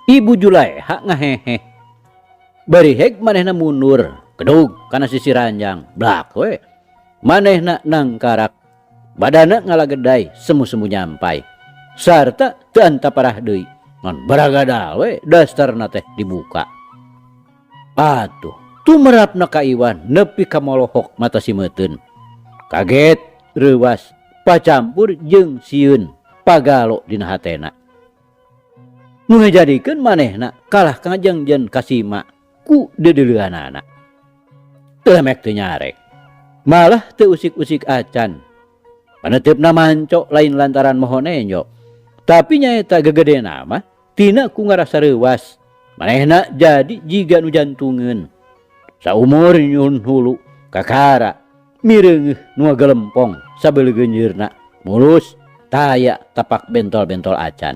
Ibu Julaeha ngaheheh. Bari heg manehna mundur, gedug kana sisi ranjang, blak we. Manehna nangkarak, badana ngalageday semu-semu nyampai. Sarta teu antaparah deui, ngan baragadal we dastarna teh dibuka. Atuh, tumerapna ka Iwan nepi ka molohok mata simeuteun. Kaget, reuwas, pacampur jeung sieun pagalo dina hatena. Nu ngajadikeun manehna kalah kangajengjen kasima ku deudeuleunana. Teu lemek teu nyarek. Malah teu usik-usik acan. Paneuteup manco lain lantaran moho nenjo. Tapi nyaeta gegedena mah tina ku ngarasa reuwas. Manehna jadi jiga nu jantungeun. Saumur nyun hulu kakara mireungeuh nu ngagelempong sabeulegeunyeurna mulus taya tapak bentol-bentol acan.